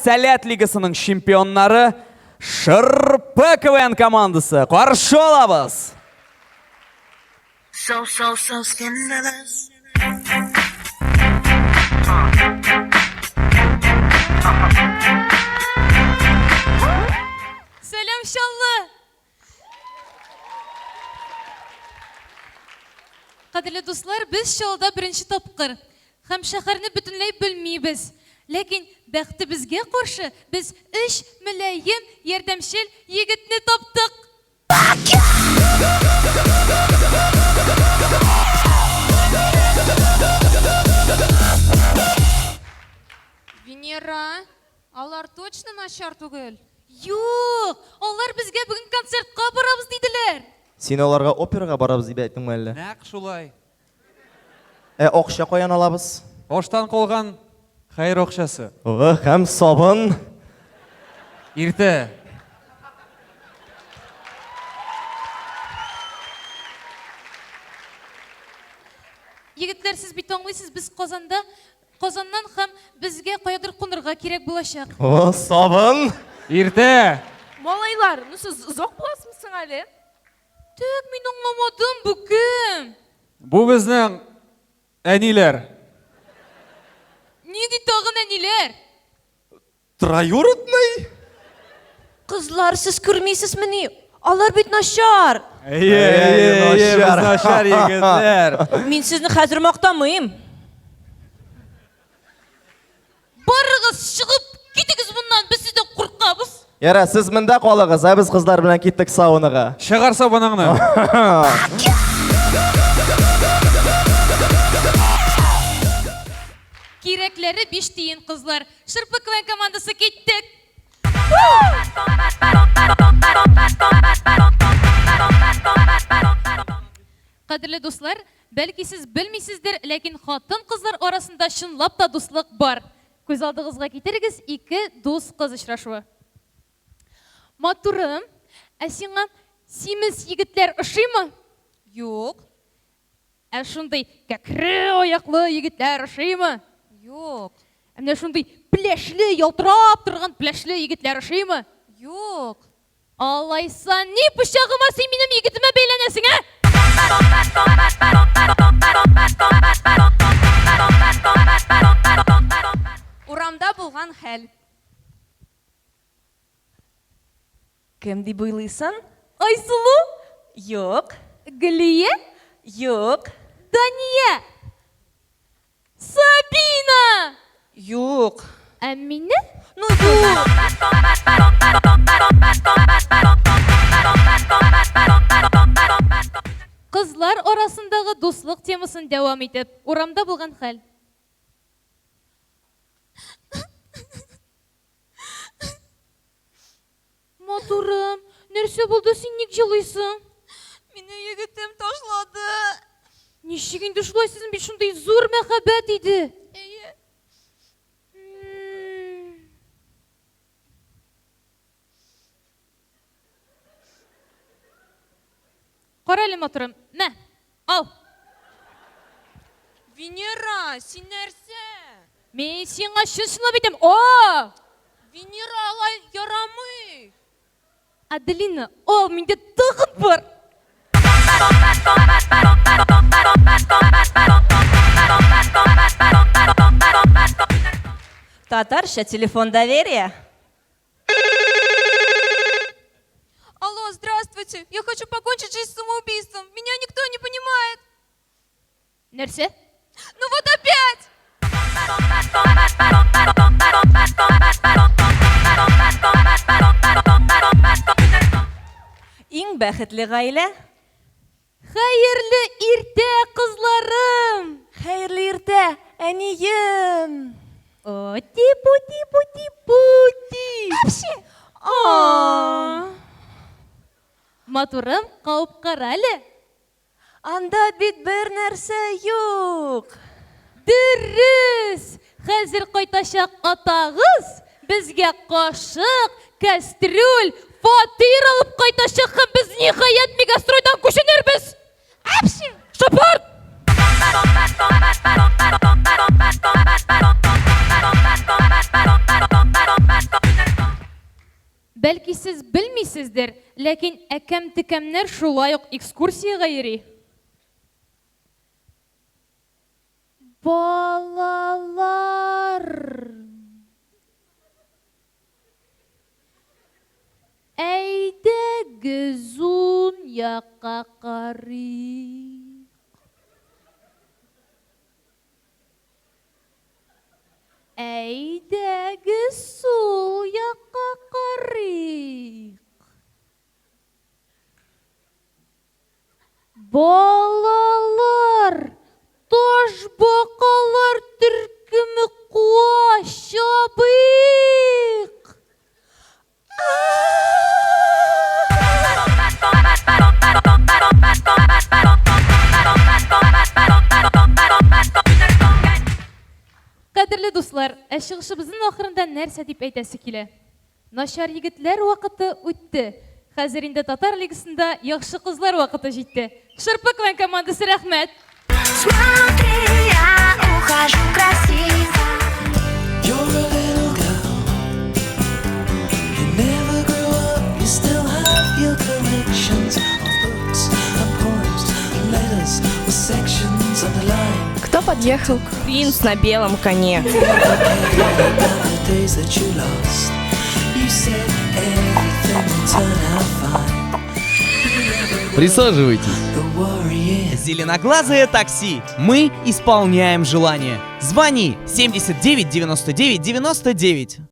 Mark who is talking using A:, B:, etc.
A: Сәләт лигасының чемпионнары Шырпы КВН командасы. Каршы алабыз!
B: So, so, so scandalous.
C: Сәлам, Чаллы! Кадерле дуслар, без Чаллыда беренче тапкыр һәм шәһәрне бөтенләй белмибез. Ләкин бәхетебезгә каршы, без өч мөлаем, ярдәмчел егетне таптык.
D: Венера, алар точно начар түгел?
C: Юк, алар безгә бүген концертка барабыз диделәр.
E: Син аларга операга барабыз дип әйттеңме әллә?
F: Нәкъ шулай.
E: Ә акча каян алабыз?
F: Аштан калган хәер акчасы.
E: Ох, һәм сабын.
F: Иртә.
C: Егетләр, сез бит аңлыйсыз, без Казанда, Казаннан һәм безгә каядыр кунырга кирәк булачак.
E: О, сабын!
F: Иртә!
G: Малайлар, ну сез озак буласызмы соң әле?
C: Тек мин аңламадым, бу кем?
F: Бу безнең әниләр.
C: Нинди тагын әниләр?
E: Троюродный?
G: Кызлар, сез күрмисезмени? Алар бит начар.
F: Әйе, әйе, әйе, без начар егетләр.
G: Мин сезне хәзер мактамыйм.
C: Барыгыз, чыгып китегез моннан, без сездән куркабыз.
E: Яра, сез монда калыгыз, ә без кызлар белән киттек саунага.
F: Чыгар сабыныңны.
C: Кирәкләре биш тиен, кызлар. Шырпы КВН командасы киттек! Кадерле дуслар, бәлки сез белмисездер, ләкин хатын-кызлар арасында чынлап та дуслык бар. Күз алдыгызга китерегез ике дус кыз очрашуы. Матурым, ә сиңа симез егетләр ошыймы?
D: Юк.
C: Ә шундый кәкре аяклы егетләр ошыймы?
D: Юк.
C: Ә менә шундый пеләшле, ялтырап торган пеләшле егетләр ошыймы?
D: Юк.
C: Алайса, ни пычагыма син минем егетемә бәйләнәсең, ә?
D: Урамда булган хәл.
G: Кем дип уйлыйсың?
C: Айсылу?
G: Юк.
C: Гөлия?
G: Юк.
C: Дания? Сабина!
G: Юк.
C: Әминә?
G: Ну юк.
C: Кызлар арасындагы дуслык темасын дәвам итеп, урамда булган хәл. Матурым, нәрсә булды, син ник җылыйсың?
D: Мине егетем ташлады.
C: Ничек инде шулай, сезнең бит шундый зур мәхәббәт иде.
D: Әйе.
C: Кара әле, матурым, мә, ал.
D: Венера, син нәрсә?
C: Мин сиңа чын-чынлап әйтәм, ал!
D: Венера, алай ярамый.
C: Аделина, ал, миндә тагын бар.
G: Татарча телефон доверия.
D: Алло, здравствуйте. Я хочу покончить жизнь самоубийством. Меня никто не понимает.
C: Нәрсә?
D: Ну вот опять!
G: Иң бәхетле гаилә.
C: Хәерле иртә, кызларым!
G: Хәерле иртә, әнием!
C: Ути пути пути пути.
G: А.
C: Матурым, кабып кара әле.
G: Анда бит бер нәрсә юк.
C: Дөрес! Хәзер кайтачак атагыз безгә кашык, кәстрүл, фатир алып кайтачак һәм без ниһаять мегастройдан күченербез. Әпши! Шапарт! Белмисездер, ләкин әкәм-текәмнәр шулай ук экскурсиягә йөри. Балалар! Әйдәгез ун якка карыйк. Әйдәгез сул якка карыйк. Балалар, ташбакалар төркеме куа, чабыйк! Кадерле дуслар, ә чыгышыбызның ахырында нәрсә дип әйтәсе килә? Начар егетләр вакыты үтте. Хәзер инде Татар лигасында яхшы кызлар вакыты җитте. Шырпы КВН командасы рәхмәт!
B: Смотри, я ухожу красиво.
H: You're a little girl. You never grew up. You still have your collections of books and poems and letters with sections underlined.
D: Кто подъехал?
G: Принц на белом коне.
H: About the days that you lost. You said everything will turn out fine.
I: Присаживайтесь.
H: The worry is.
A: Зеленоглазое такси. Мы исполняем желание. Звони 79 99 99.